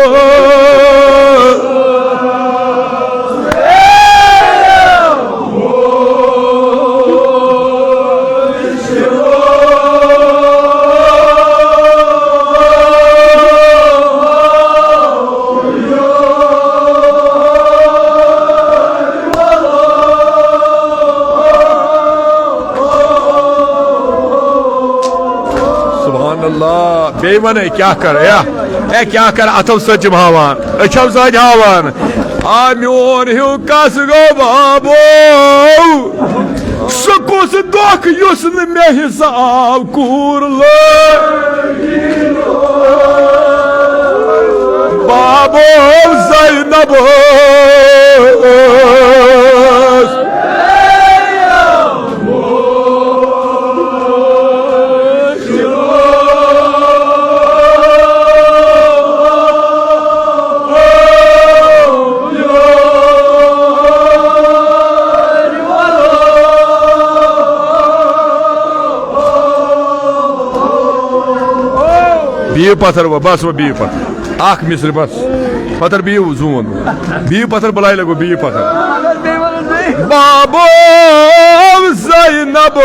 سبحان اللہ۔ بیٚیہِ وَنَے کیٛاہ کَرٕ، اے، اے، کیٛاہ کَرٕ، اَتھو سۭتۍ چھِم ہاوان، أچھو سۭتۍ ہاوان۔ آ، میون ہیوٗ کَس گوٚو بابو، سُہ کُس دۄکھ یُس نہٕ مےٚ حِصہٕ آو کوٗر لٲج۔ بابو زینب ٲس۔ بِہِو پتھر وۄنۍ، بس وۄنۍ بِہِو پتھر۔ اکھ مصرِ بس۔ پتھر بِہِو زوٗن۔ بِہِو پتھر، بلایہِ لگو، بِہِو پتھر۔ بابو زینب۔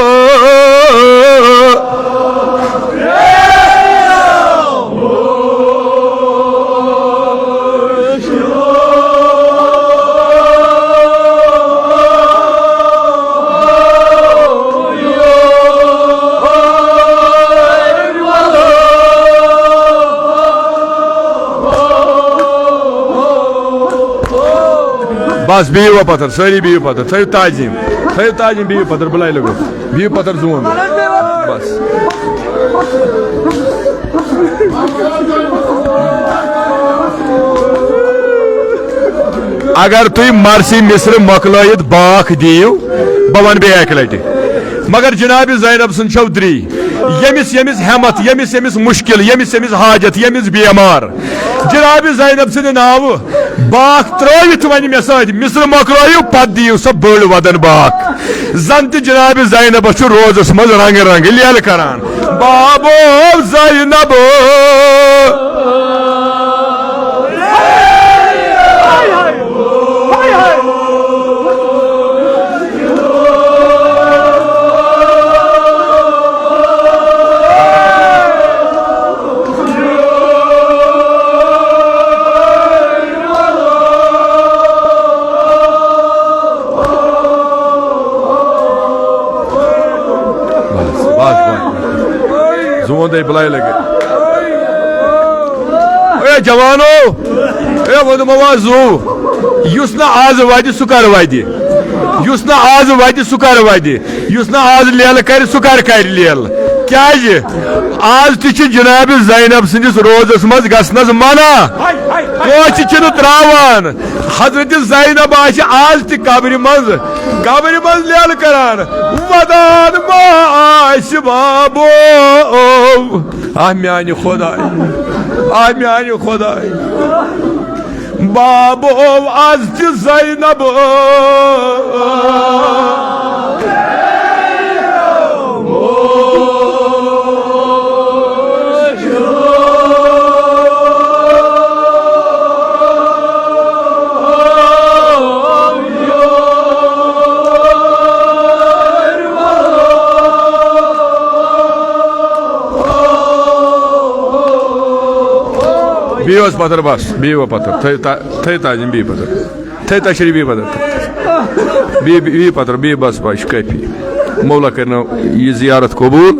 بس بِہِو وۄنۍ پتھر، سٲری بِہِو پتھر، تھٲیِو تعظیٖم، تھٲیِو تعظیٖم، بِہِو پتھر، بلایہِ لگو، بِہِو پتھر زوٗن۔ بس۔ اگر تُہۍ مرثی مصرِ مۄکلٲیِتھ باکھ دِیِو، بہٕ وَنہٕ بیٚیہِ اَکہِ لَٹہِ۔ مگر جناب زینب سٕنٛز چھَو دٕرے۔ ییٚمِس ییٚمِس ہٮ۪متھ، ییٚمِس ییٚمِس مُشکِل، ییٚمِس ییٚمِس حاجت، ییٚمِس بیمار، جناب زینب سٕنٛدِ ناوٕ باکھ ترٛٲوِتھ وَنہِ مےٚ سۭتۍ، مصرِ مۄکلٲیِو، پتہٕ دِیِو سۄ بٔڑ وَدَن باکھ۔ زَن تہِ جناب زینبَس چھُ روزَس منٛز رنٛگہٕ رنٛگہٕ لیلہٕ کران۔ بابو زینب۔ بس، بس، بس۔ زون دے بلائے لگے۔ اے جوانو، اے ودموا زو، یُس نہ آز وادِ سُہ کر وادِ، یُس نہ آز وادِ سُہ کر وادِ، یُس نہ آز لیل کر سُہ کر کر لیل۔ کیازِ؟ آز تہِ چھُ جناب زینب سٕنٛدِس روزس منٛز گژھنس منع۔ کٲنٛسہِ چھِنہٕ تراوان۔ حضرت زینب آسہِ آز تہِ قبرِ منٛز، قبرِ منٛز لیل کران، ودان ما آسہِ بابو۔ آ میانہِ خدای، آ میانہِ خدای۔ بابو از تہِ زینب۔ بِہِو حظ پتھر بس، بِہِو پتھر، تھٲیِو تا-، تھٲیِو تعظیٖم، بِہِو پتھر۔ تھٲے تشریٖف، بِہِو پتھر۔ بِہِو، بِہِو پتھر، بِہِو بس، بس، یہِ چھُ کٲفی۔ مولا کٔرِنو یہِ زیارت قبوٗل۔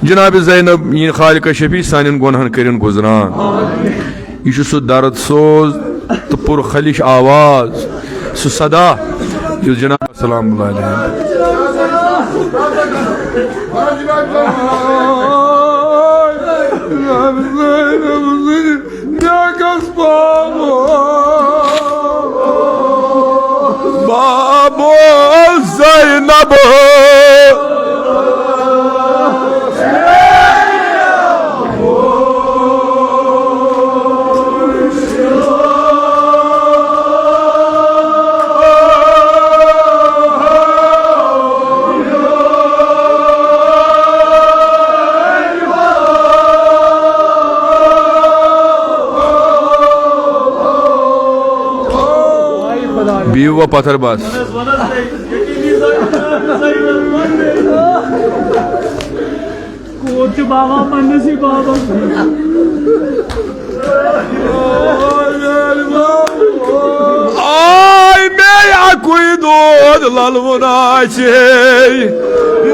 جناب زینب یِن خالق شفیع سانٮ۪ن گۄنہن کٔرِن گُزران۔ یہِ چھُ سُہ درد سوز تہٕ پُر خلش آواز، سُہ صدا یُس جناب سلام اللہ علیہ۔ بیاکھ گژھ بابو، بابو زینب۔ بِہِو وۄنۍ پتھر بس۔ کوٗر چھِ بابا پننِسٕے بابس۔ آے مےٚ اَکُے دود للوُن آسہِ ہے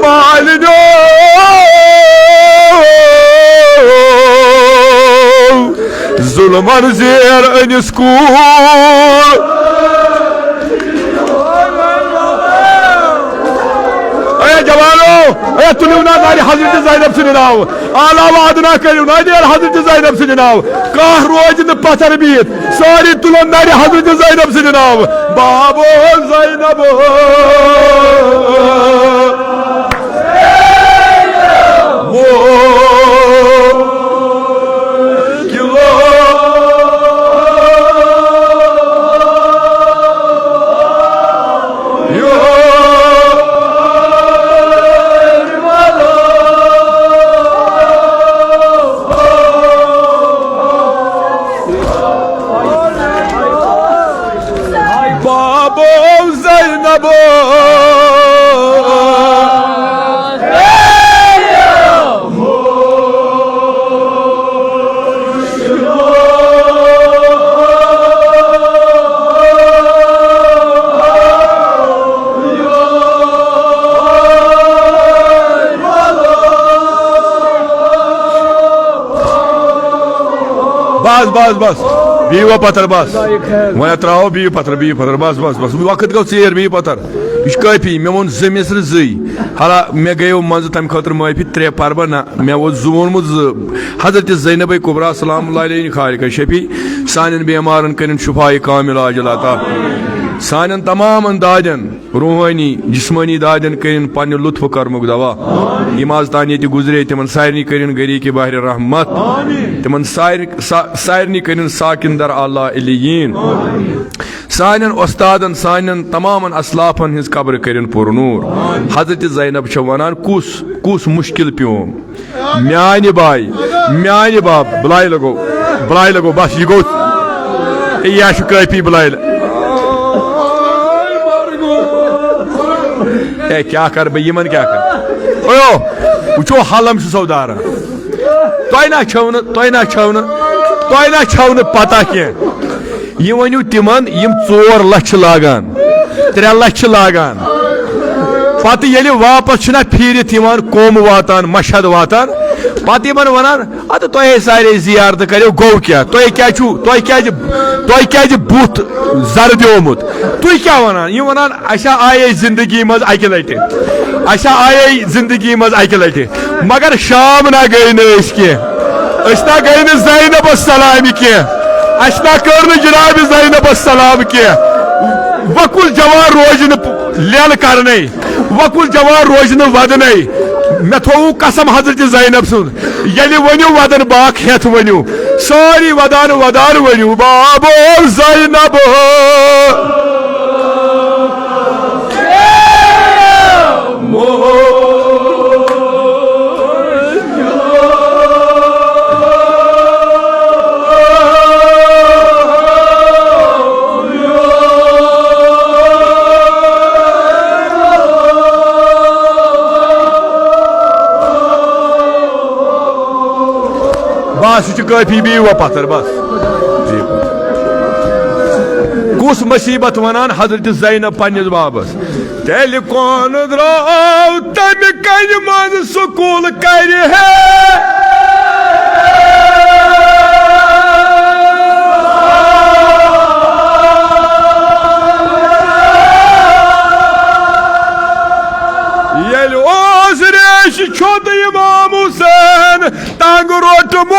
مالِنیو۔ ظُلمن زیر أنِس کوٗر۔ اے جوانو، اے تُلِو نا نارِ حضرت زینب سُنٛد ناو۔ اعلیٰ و ادنیٰ کٔرِو نا نارِ حضرت زینب سُنٛد ناو۔ کانٛہہ روزِ نہٕ پتھر بِہِتھ۔ سٲری تُلن نارِ حضرت زینب سُنٛد ناو۔ بابو زینب۔ او زینب۔ بس، بس، بس۔ بِہِو پتھر، بس۔ وۄنۍ ترٛاوو، بِہِو پتھر، بِہِو پتھر، بس، بس، بس۔ وقت گوٚو ژیر، بِہِو پتھر۔ یہِ چھُ کٲفی۔ مےٚ ووٚن زٕ مصرٕ زٕے۔ حالا مےٚ گٔیو منٛزٕ تَمہِ خٲطرٕ معٲفی، ترٛےٚ پَرٕ بہٕ نہ۔ مےٚ ووٚن، زٕ ووٚنمُت زٕ۔ حضرت زینب کبریٰ سلام اللہ علیہ، خالق شفیع، سانٮ۪ن بیمارن کٔرِن شفاء کامل عاجل عطا۔ سانٮ۪ن تمامن دادٮ۪ن، روحٲنی، جسمٲنی دادٮ۪ن کٔرِن پننہِ لطف کرمُک دوا۔ یِم آز تام ییٚتہِ گُزرے، تِمن سارنٕے کٔرِن گری کہِ بحر رحمت۔ تِمن سارِ-، سا-، سارنٕے کٔرِن ساکن در اعلیٰ علیین۔ سانٮ۪ن وۄستادن، سانٮ۪ن تمامن اسلافن ہٕنٛز قبرٕ کٔرِن پُر نوٗر۔ حضرت زینب چھےٚ ونان، کُس، کُس مُشکِل پیوم؟ میانہِ بایہِ، میانہِ بب، بلایہِ لگو، بلایہِ لگو، بس یہِ گوٚو۔ ہے، یہِ ہا چھُ کٲفی بلایہِ۔ ہے، کیٛاہ کرٕ بہٕ، یِمن کیٛاہ کرٕ؟ اویو، وٕچھو حلم چھُ سودارا۔ تۄہہِ نہ چھو نہٕ، تۄہہِ نہ چھو نہٕ، تۄہہِ نہ چھو نہٕ پتہ کینٛہہ۔ یہِ ؤنِو تِمن، یِم ژور لچھ چھِ لاگان، ترٛےٚ لچھ چھِ لاگان۔ پتہٕ ییٚلہِ واپس چھِنہ پھیٖرِتھ یِوان، قوم واتان، مشہد واتان، پتہٕ یِمن ونان، "ادٕ تۄہے سارے زیارتہٕ کریو، گوٚو کیٛاہ؟ تۄہہِ کیٛاہ چھُو، تۄہہِ کیٛازِ، تۄہہِ کیٛازِ بُتھ زردیومُت؟ تُہۍ کیٛاہ ونان؟" یِم ونان، "اسہِ آیے زندگی منٛز اکہِ لٹہِ، اسہِ آیے زندگی منٛز اکہِ لٹہِ، مگر شام نہ گٔے نہٕ أسۍ کینٛہہ، أسۍ نہ گٔے نہٕ زینب السلام کینٛہہ، اسہِ نہ کٔر نہٕ جناب زینب السلام کینٛہہ۔ وۄنۍ کُس جوان روزِ نہٕ لیلہٕ کرنے؟" وۄنۍ کُس جوان روزِ نہٕ ودنے؟ مےٚ تھووُ قسم حضرت زینب سُنٛد، ییٚلہِ ؤنِو ودن باکھ ہٮ۪تھ ؤنِو، سٲری ودان ودان ؤنِو، بابو زینب۔ بس، یہِ چھُ کٲفی، بِہِو وۄنۍ پتھر، بس۔ کُس مصیبت ونان حضرت زینب پننِس بابس؟ تیٚلہِ کون درٛاو تَمہِ کنہِ منٛز سکوٗل کرِ ہے؟ ییٚلہِ اوس ریش چھوٚت امام حسین تنگ روٹمو۔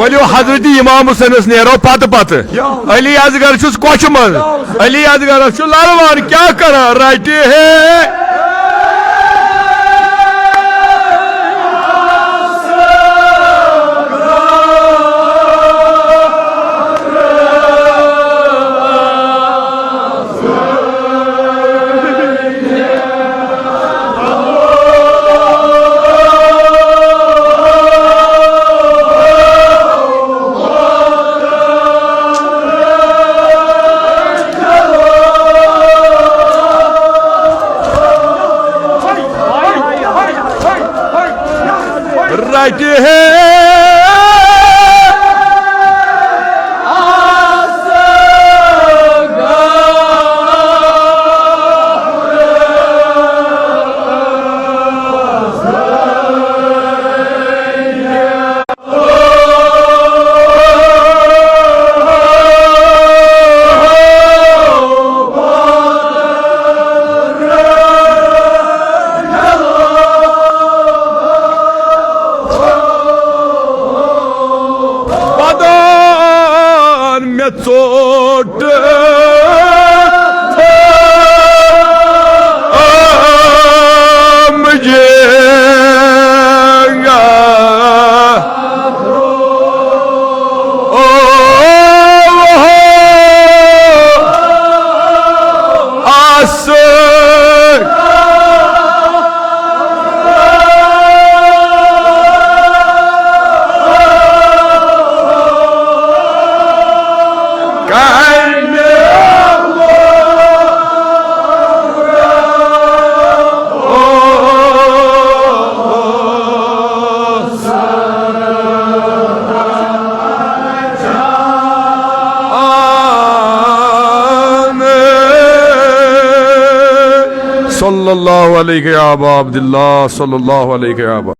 ؤلِو حضرت امام حسینس نیرو پتہٕ پتہٕ۔ علی اصغر چھُس کۄچھِ منٛز۔ علی اصغرس چھُ للوان کیٛاہ کران رٹہِ ہے۔ رٹہِ ہے۔ صلى الله عليك يا أبا عبد الله، صلى الله عليك يا أبا.